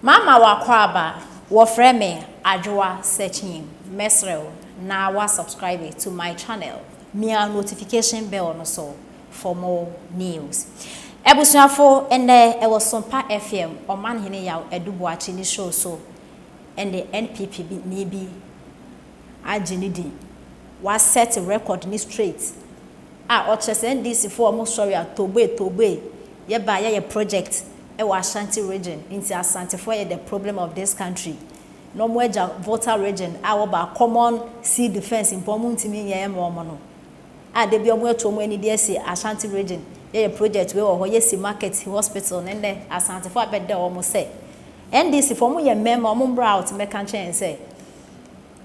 Mama w'akwaaba, wɔfrɛ me Adwoa Sekyim, mɛsrɛ wo na wa subscribe to my channel, mia notification bell no so for more news. Abusuafo, ɛnnɛ ɛwɔ Sompa FM, Ɔmanhene Yaw Adu Boakye ne show so ɛne NPP ni bi agye ne din, wa set record no straight a ɔkyerɛ sɛ NDC foɔ ɔmo sɔre a toboe toboe yɛ ba yɛyɛ project wɔ Ashanti region nti Asantefoɔ yɛ the problem of this country na ɔmo agya Volta region a wɔba common sea defence mpo ɔmo ntumi nyɛ ɛma ɔmo no a da bi ɔmo atu ɔmo ani de asi Ashanti region yɛyɛ project wei wɔ hɔ yɛsi market hospital ne nnɛ Asantefoɔ abɛda ɔmo sɛ NDC foɔ ɔmo yɛ mmɛɛma ɔmo mbra out mmɛka nkyerɛ yɛn sɛ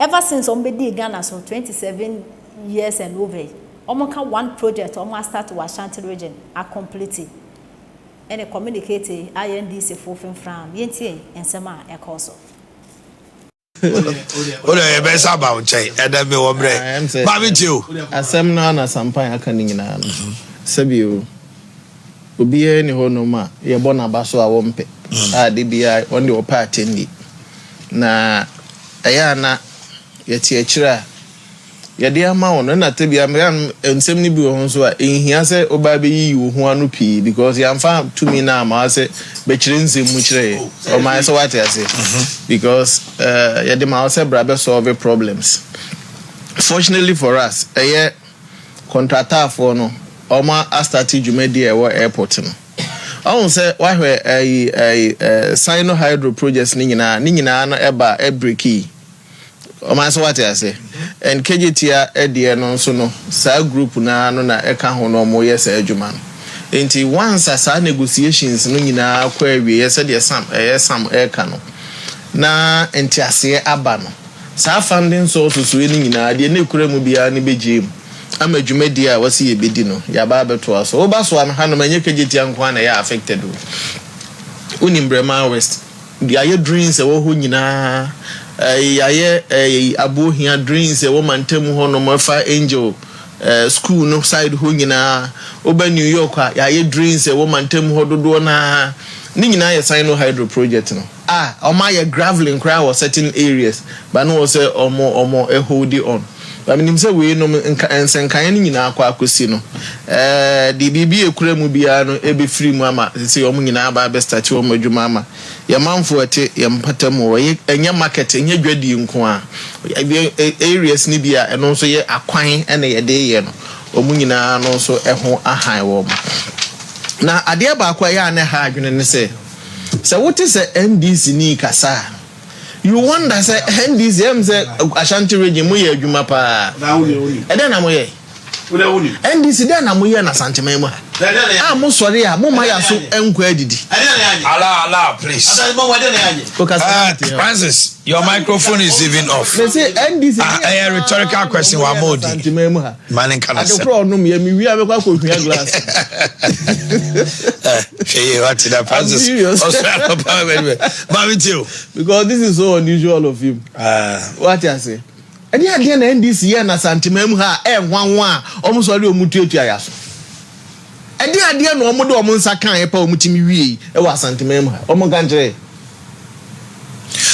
Ever since wɔn bɛdii Ghana so 27 years and over yi, wɔn ka one project a wɔn a start wɔ Ashanti region a complete ɛne communicate a yɛn NDC foɔ fimfram. Yɛntie nsɛm a ɛkɔɔ so. Wode yɛbɛsa aba wo nkyɛn ɛnɛ mewɔ mmerɛ ma mentie o. Asɛm no ara na Sampan aka no nyinaa no. Sɛbi o, obiara nni hɔnom a yɛbɔ n'aba so a wɔmpɛ, a da biara ɔno deɛ ɔpɛ atɛnnie. Na ɛyɛ a na yɛte akyire a yɛde ama wo no, ɛna tebea nsɛm no bi wɔ ho nso a ɛnhia sɛ wobaa bɛyiyi wo ho ano pii because yɛamfa tumi no ama wo sɛ bɛkyerɛ nsɛm mu kyerɛ yɛ. Ɔman sɛ woate ase because yɛde ma wo sɛ bra bɛ solve problems. Fortunately for us, ɛyɛ kɔntrataafoɔ no wɔn astate dwumadie a ɛwɔ airport no. Ɔhu sɛ wahwɛ ɛyi ɛyi ɛɛ Sino Hydro projects ne nyinaa ne nyinaa no ɛba ɛbreki. Ɔman sɛ wate ase. And Kejetia ɛdeɛ no nso no saa group naa no na ɛka ho na wɔn yɛ saa adwuma no. Nti once a saa negotiations no nyinaa kɔ awieɛ sɛdeɛ Sam ɛyɛ Sam ɛreka no na nteaseɛ aba no saa funding sources wei no nyinaa deɛ na ɛkura mu biara no bɛgyae mu. Ama dwumadie a wɔse yɛbɛdi no, yɛaba abɛtoa so. Woba so a, hanom ɛnyɛ Kejetia nko ara na ɛyɛ affected o. Wonim Breman West, yɛayɛ drains a ɛwɔ hɔ nyinaa, yɛayɛ ɛyi Abohia drains a ɛwɔ mantam hɔnom ɛfa Angel school no side hɔ nyinaa. Woba New York a, yɛayɛ drains a ɛwɔ mantam hɔ dodoɔ no ara. Ne nyinaa yɛ Sino Hydro project no. A wɔayɛ gravelling koraa wɔ certain areas but na wɔ sɛ wɔn wɔn hold on but menim sɛ wei nom nka nsɛnkaeɛ no nyinaa kɔ akɔsi no ɛɛ deɛ biribi a ɛkura mu biara no ɛbɛfiri mu ama sɛ wɔn nyinaa aba abɛ start wɔn adwuma ama yɛn manfoɔ ɛte yɛn mpata mu hɔ ɛnyɛ market ɛnyɛ dwadie nko a areas no bi a ɛno nso yɛ akwan ɛna yɛde yɛ no wɔn nyinaa no nso ɛho ahan wɔn na adeɛ baako a ɛyɛ a na ɛha adwene ne sɛ Sɛ wote sɛ NDC ni kasa a, you wonder sɛ NDC ɛm sɛ Ashanti region mo yɛ adwuma paa. Ɛdɛn na mo yɛ? NDC dɛn na mo yɛ na Asanteman mu ha? A mo sɔre a mo ma yɛ aso nkɔ adidi. Allow, allow, please. Francis, your microphone is even off. Me se NDC. Ah, a rhetorical question wa mo di. Asanteman mu ha. Ma ne nka n'asɛm. Ade korɔ ɔnom yɛ me wie a mɛkɔ akɔhwia glass. Hwɛ yie wate na Francis ɔsɔre anɔpa bɛbɛ maame tie o. Because this is so unusual of him. Ah. Wate ase. Ɛne adeɛ na NDC yɛ na Asanteman mu ha a ɛnwanwa a wɔn sɔre wɔn tuatua yɛ aso. Ɛde adeɛ na wɔn de wɔn nsa kan pa wɔn tumi wie yi ɛwɔ Asanteman mu ha. Wɔn nka nkyerɛ.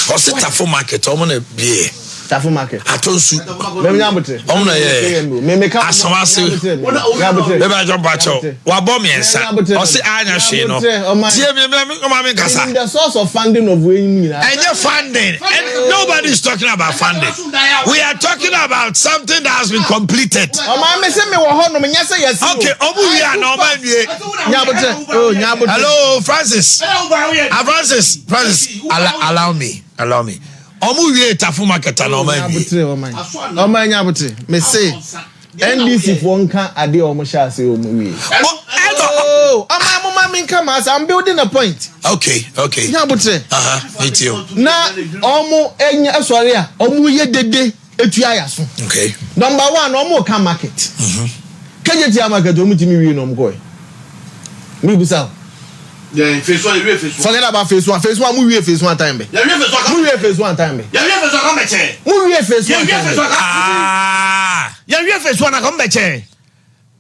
Ɔsi Tafo market ɔmo na bie. Tafo market. Ato nsu. Mɛ nya abotre. Ɔmo na yɛ. Mɛ mɛ ka. Asawase. Bɛbɛ adwa mpakyɛw. Wabɔ mmiɛnsa. Ɔsi anya hwee no. Tie mi mi mi ɔma mi nkasa. The source of funding of wei nyinaa. Ɛnyɛ funding. And nobody is talking about funding. We are talking about something that has been completed. Ɔmo mi sɛ mi wɔ hɔ nom nyɛ sɛ yɛ si o. Okay, ɔmo wie a na ɔmo anwie. Nya abotre. Oh nya abotre. Hello Francis. Ah Francis Francis allow, allow me allow me. Ɔmo wie tafo market na ɔmo anwie. Abotre ɔman. Ɔman nya abotre. Me se NDC foɔ nka adeɛ ɔmo hyɛ ase ɔmo wie. Oh, ɔman mo ma mi nka ma ase. I'm building a point. Okay. Nya abotre. Me too. Na ɔmo enya sɔre a ɔmo yɛ dede etua yaso. Okay. Number one ɔmo ka market. Kejetia market ɔmo ti mi wie na ɔmo kɔɛ. Mi busa o. Yeah, phase one, yɛwie phase one. Forget about phase one. Phase one, mu wie phase one time bɛ. Yɛwie phase one. Mu wie phase one time bɛ. Yɛwie phase one kan bɛ kyɛ. Mu wie phase one Yɛwie time phase bɛ. one kan. Ah. Yɛwie phase one kan bɛ kyɛ.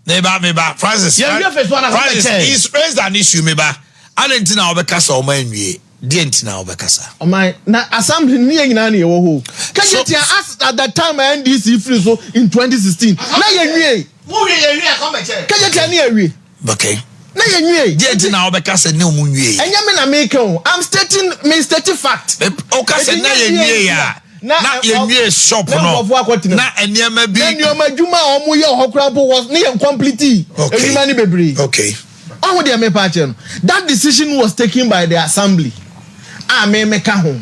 Meba meba Francis. Yɛwie phase one kan bɛ Francis kyɛ. he's raised an issue meba. Adi nti na ɔbɛka sɛ ɔmo anwie. Deɛ nti na wobɛkasa? Ɔman na assembly ne yɛn nyinaa na yɛwɔ hɔ o. Kejetia as at the time a NDC firi so in 2016 na yɛnwie. Kejetia ne yɛawie. Okay. Na yɛnwie. Deɛ nti na wobɛka sɛ ne ɔmo nwie? Ɛnyɛ me na meka o. I'm stating, me state fact. Woka sɛ na yɛnwie a, na yɛnwie shop no, na nneɛma bi. Na nneɛma adwuma a wɔn yɛ wɔ hɔ koraa mpo was ne yɛn complete adwuma no bebree. Okay. Ɔho deɛ mepa akyerɛ no, that decision was taken by the assembly a me meka ho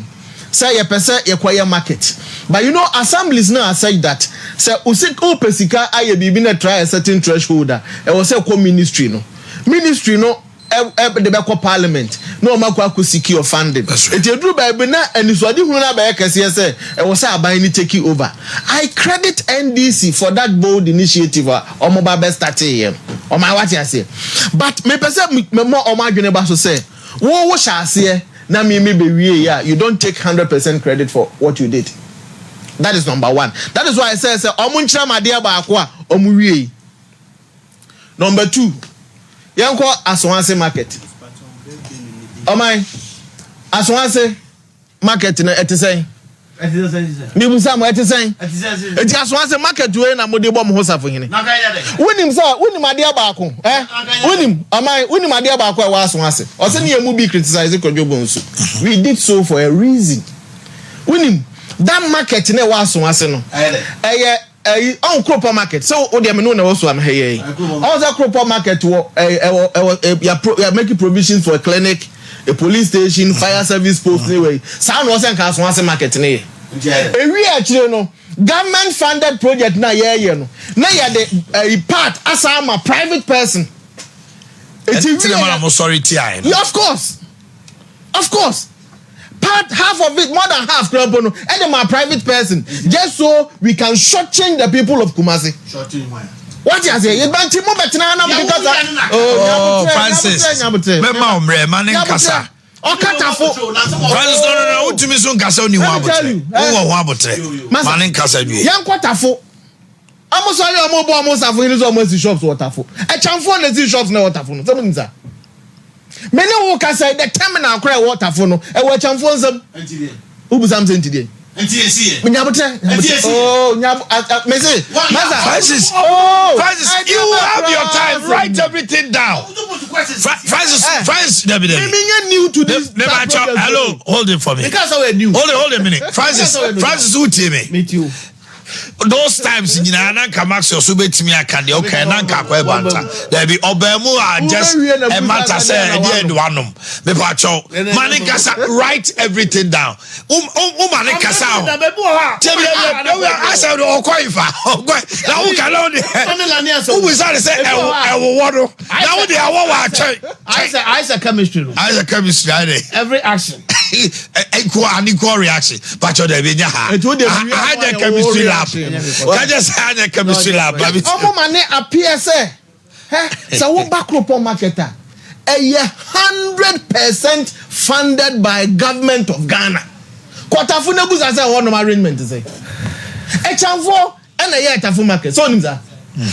sɛ yɛpɛ sɛ yɛkɔyɛ market, but you know assemblies no are such that sɛ wopɛ sika ayɛ biribi na try a certain threshold a, ɛwɔ sɛ ɛkɔ ministry no, ministry no de bɛkɔ parliament na wɔn akɔ akɔ secure funding. Eti eduru baabi na anisoadehunu no abɛyɛ kɛseɛ sɛ ɛwɔ sɛ aban no take over. I credit NDC for that bold initiative a wɔn ba bɛ startee yɛ no. Ɔman wate aseɛ. But mepɛ sɛ mema wɔn adwene ba so sɛ wo wo hyɛ aseɛ na me me bɛ wie yɛ a, you don't take 100% credit for what you did. That is number one. That is why I say sɛ wɔn nkyerɛ me adeɛ baako a wɔn wie yi. Number two, yɛnkɔ Asoase market. Ɔman, Asoase market no ɛte sɛn? Mibusa mo, ɛte sɛn? Eti Asoase market wei na mode bɔ mo ho safohene. Wonim sɛ wonim adeɛ baako ɛ? Wonim ɔman, wonim adeɛ baako a ɛwɔ Asoase. Ɔsɛ ne yɛn mu bi criticize Kwadwo Bonsu. We did so for a reason. Wonim that market na ɛwɔ Asoase no, ɛyɛ ɛyi ɔn Kuropɔ market sɛ o deɛ me no na ɛwɔ so am ha yɛ yi. Ɔn sɛ Kuropɔ market wɔ ɛɛ ɛwɔ ɛwɔ yɛ pro yɛ make provisions for a clinic, a police station, fire service post ne wɔ yi. Saa na ɔsɛ nka Asoase market ne yɛ. Ewi akyire no, government funded project na yɛɛyɛ no, na yɛde ɛyi part asan ama private person. Eti wi yɛ mo sɔre tia yɛ. Of course, of course. Part half of it, more than half kura mpo no, ɛde ma private person just so we can short change the people of Kumasi. Wate aseɛ? Yɛ ba nti mo bɛtena ha na mo keka sa. Oh, Francis, mɛma wo mmerɛ ma ne nkasa. Ɔkatafo. Francis, no, no, no, wotumi so nkasa, wonni ho abotrɛ. Wowɔ ho abotrɛ. Ma ne nkasa nwie. Yɛnkɔ Tafo. Ɔmo sɔre, ɔmo bɔ ɔmo safo yi sɛ ɔmo asi shops wɔ Tafo. Ɛkyɛnfoɔ na esi shops na ɛwɔ Tafo no. Sɛ mo nim sa. Me ne wo kasa, the terminal koraa ɛwɔ Tafo no, ɛwɔ ɛkyɛnfoɔ nsam. Wobisa m sɛ nti deɛ? Nyabotrɛ. Oh, nyab me se masa. Francis, oh, Francis, you have your time. Write everything down. Francis, Francis, Debbie, Debbie. Me me new to this. Me, hello, hold it for me. Because I new. Hold it, hold it a minute. Francis, Francis, who tell me? Me too. Those times nyinaa na nka Maxwell so betumi aka deɛ ɔka, na nka akɔ ɛbanta dabi ɔbɛn mu a, just a matter sɛ ɛdeɛ ɛde wanom mepa kyɛw ma ne nkasa. Write everything down. O ma ne kasa o tẹbi ɛbi asɛ ɔkɔ ifa ɔkɔ na wo ka na o de o bisa de sɛ ɛwɔ ɛwɔ no na wo de awɔ wɔ atwɛn. Ayɛ chemistry no. Ayɛ chemistry ayɛ de. Every action. Equal and equal reaction. Patro de bi nya ha. Ha nyɛ chemistry lab. Kakyɛ sɛ ha nyɛ chemistry lab. Ɔmo ma ne appear sɛ hɛ sɛ woba Kuropɔn market a, ɛyɛ 100% funded by government of Ghana. Kɔtafo na ebusa sɛ ɛhɔ nom arrangement sɛ ɛkyɛnfoɔ ɛna ɛyɛ Ɛtafo market sɛ onim saa.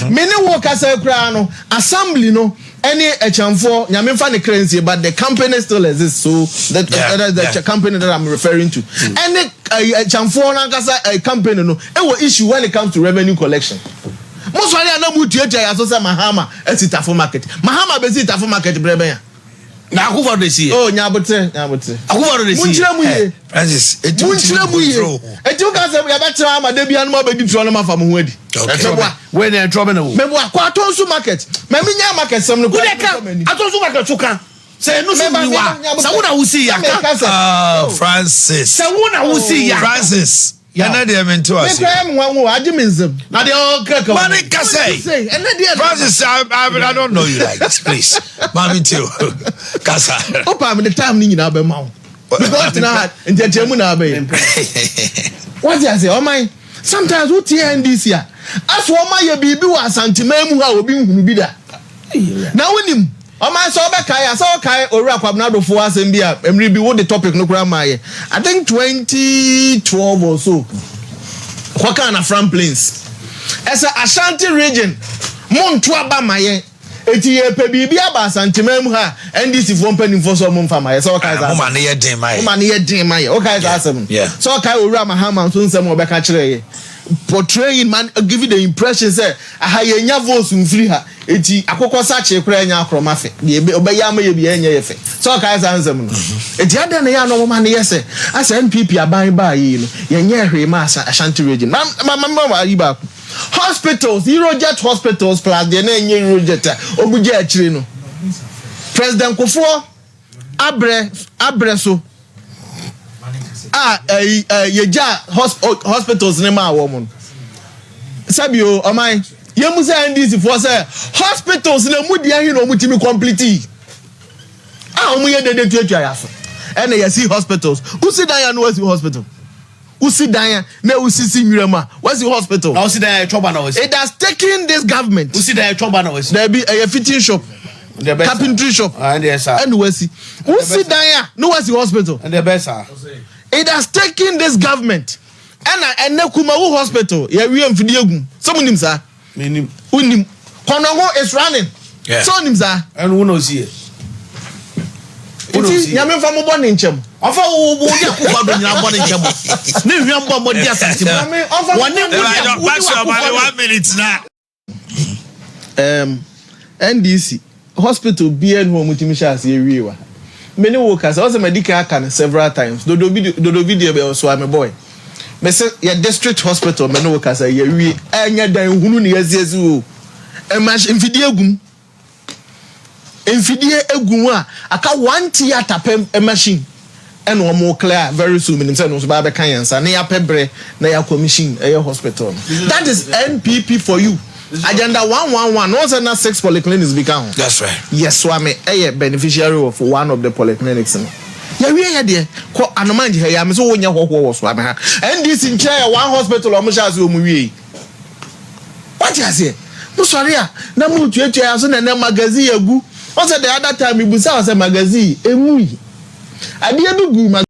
Me ne wo kasa koraa no, assembly no ɛne ɛkyɛnfoɔ, Nyame nfa ne kra nsie, but the company still exists, so that, that is the company that I'm referring to, ɛne ɛkyɛnfoɔ nankasa company no ɛwɔ issue when it comes to revenue collection. Mo sɔre a na mo tuatua yɛ aso sɛ Mahama asi Tafo market. Mahama bɛsi Tafo market brɛ bɛn a? Na Akufo de si yɛ. Oh, nyabotere, nyabotere. Akufo de si yɛ. Mo nkyerɛ mu yie. Francis, eti mo nkyerɛ mu yie. Eti wo ka sɛ yɛbɛkyerɛ ama de bia no mo abɛdi torɔ no ma fa mo ho adi. Meboa. Wei na ɛtrɔ bɛ na wo. Meboa kɔ Atonsu market. Mɛ mi nya market sɛm no. Wúdẹ ká Atonsu market so kan. Sɛ ɛnu so wuli wa. Sɛ wo na wo si ya ka. Ah, Francis. Sɛ wo na wo si ya. Francis. Ɛnɛ deɛ mi nti wa se. Mi kura mi nwa nwo agye mi nsam. Na deɛ ɔkɛ kɛ. Mani kasa yi. Francis, I don't know you like this, please. Maami ti o kasa. O pa mi de time ni nyinaa bɛ ma o. Because tena ha nkyɛnkyɛn mu na abɛyɛ. Wate ase, ɔman, sometimes wo tie NDC a, aso ɔma yɛ biribi wɔ Asanteman mu ha a obi nhunu bi da. Na wonim ɔman sɛ ɔbɛkae a, sɛ ɔkae Owura Kwabena Dofo asɛm bi a mmere bi wode topic no koraa maa yɛ, I think 2012 or so, kɔkaa na Afram Plains ɛsɛ Ashanti Region monto aba ma yɛn. Eti yɛpɛ biribi aba Asanteman mu ha a, NDC foɔ mpanimfoɔ sɛ ɔmo mfa ma yɛ. Sɛ ɔkae saa Mo ma asɛm. ne yɛ den ma Mo yɛ. ma ne yɛ den ma yɛ. Ɔkae saa asɛm no. Sɛ ɔkae Owura Mahama nso nsɛm a ɔbɛka kyerɛɛ yɛ. Portraying man, giving the impression sɛ aha yɛnya votes mfiri ha. Eti akokɔ sakye koraa ɛnyɛ akorɔma fɛ. Deɛ ebe ɔbɛyɛ ama yɛ bi ɛnyɛ yɛ fɛ. Sɛ ɔkae saa nsɛm no. Eti adɛn na yɛ a na ɔmo ma no yɛ sɛ asɛ NPP aban baa yi no yɛnyɛɛ hwee ma Ashanti region. Ma ma ma ma ayi baako. Hospitals, Eurojet hospitals plus deɛ na ɛnyɛ Eurojet a ɔmo gya akyire no. President Kufuor abrɛ abrɛ so a ɛyi ɛ yɛgya hospitals ne maa wɔn no. Sɛbi o, ɔman yɛn mu sɛ NDC foɔ sɛ hospitals na emu deɛ ahe na wɔn tumi complete a wɔn yɛ dede tuatua yɛ aso ɛna yɛsi hospitals. Wosi dan ya no, wasi hospital. Wosi dan ya na wosisi nwura mu a, wasi hospital. Na wosi dan yɛ twɔba na wasi. It has taken this government. Wosi dan yɛ twɔba na wasi. Dabi, ɛyɛ fitting shop, Ɛnde ɛbɛ saa. carpentry shop. Ah, ɛnde ɛsa. Ɛna wasi wosi dan a na wasi hospital. Ɛnde ɛbɛ saa. It has taken this government ɛna ɛnɛ Kumawu Hospital yɛwie mfidie gum sɛ mo nim saa. Menim. Wonim Kɔnɔngo is running. Yeah. Sɛ onim saa. Ɛno wo na osi yɛ. Wo na nti osi yɛ. Nyame nfa mo bɔ ne nkyɛm. Ɔfa wo ne Akufo Addo nyinaa bɔ ne nkyɛn ne hwɛ mbɔ mmɔ di Asante mu. Nyame ɔmfa mo Wɔne bɔ ne wo ne nkyɛm. wo ne Maxwell, Akufo ma me Addo. one minute na. NDC hospital biara ni hɔ a wɔtumi hyɛ aseɛ wie wɔ ha. Me ne wo kasa, ɔsɛ madi kan aka no several times. Dodo bi dodo bi deɛ bɛ ɔso ame boy. Me se yɛ district hospital, me ne wo kasa, yɛwie. Ɛnyɛ dan hunu ne yɛsiesie o. Ɛma mfidie gum. Mfidie egu mu a aka one theatre pɛ, machine ɛna wɔn clear very soon. Minim sɛ ɛno nso ba bɛka yɛn nsa na yɛapɛ brɛ na yɛ commission ɛyɛ hospital no. That is NPP for you. Agenda 111 wɔn sɛ na six polyclinics bi ka ho. That's right. Yes, Suame ɛyɛ beneficiary of one of the polyclinics no. Yɛwie yɛ deɛ kɔ Anomangye ha yi ame sɛ wonyɛ hɔhoɔ wɔ Suame ha. NDC nkyɛn yɛ one hospital a wɔn hyɛ ase wɔn wie yi. Wate aseɛ, mo sɔre a na mo tuatua yɛ so na ɛnɛ magazine egu. Wɔn sɛ the other time ibusa wɔ sɛ magazine emu yi adeɛ bi gu.